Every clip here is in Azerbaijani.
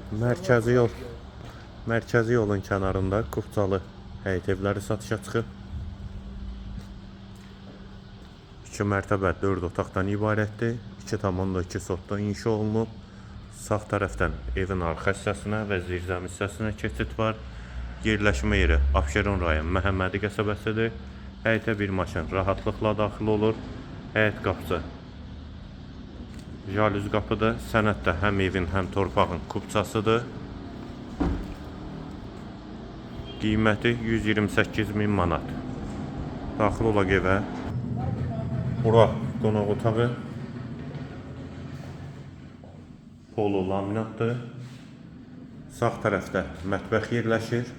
Mərkəzi yol. Mərkəzi yolun kənarında Kupçalı həyət evləri satışa çıxıb. 2 mərtəbə 4 otaqdan ibarətdir. 2,2 sotdan inşa olunub. Sağ tərəfdən evin arxa hissəsinə və zirzəmi hissəsinə keçid var. Yerləşmə yeri Abşeron rayon Məhəmmədi qəsəbəsidir. Həyətə bir maşın rahatlıqla daxil olur. Həyət qapısı jalüz qapıdır. Sənəd də həm evin, həm torpağın kupçasıdır. Qiyməti 128 min manat. Daxil olaq evə. Bura qonaq otağı. Polu laminatdır. Sağ tərəfdə mətbəx yerləşir.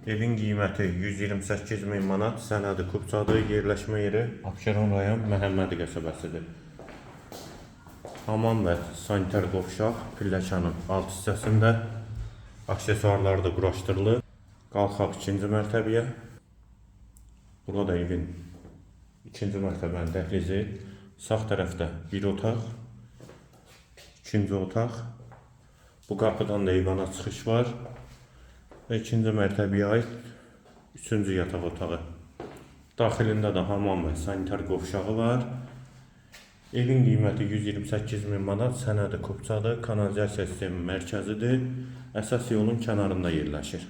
Evin qiyməti 128 min manat, sənədi kupçadır, yerləşmə yeri Abşeron rayon Məhəmmədi qəsəbəsidir. Hamam və sanitar qovşaq pilləkanın alt hissəsində aksesuarlar da quraşdırılıb. Qalxaq ikinci mərtəbəyə. Burada evin ikinci mərtəbənin dəhlizi. Sağ tərəfdə bir otaq, ikinci otaq. Bu qapıdan da eyvana çıxış var. Və ikinci mərtəbəyə aid üçüncü yataq otağı. Daxilində də hamam və sanitar qovşağı var. Evin qiyməti 128 min manat, sənədi kupçadır, kanalizasiya sistemi mərkəzidir. Əsas yolun kənarında yerləşir.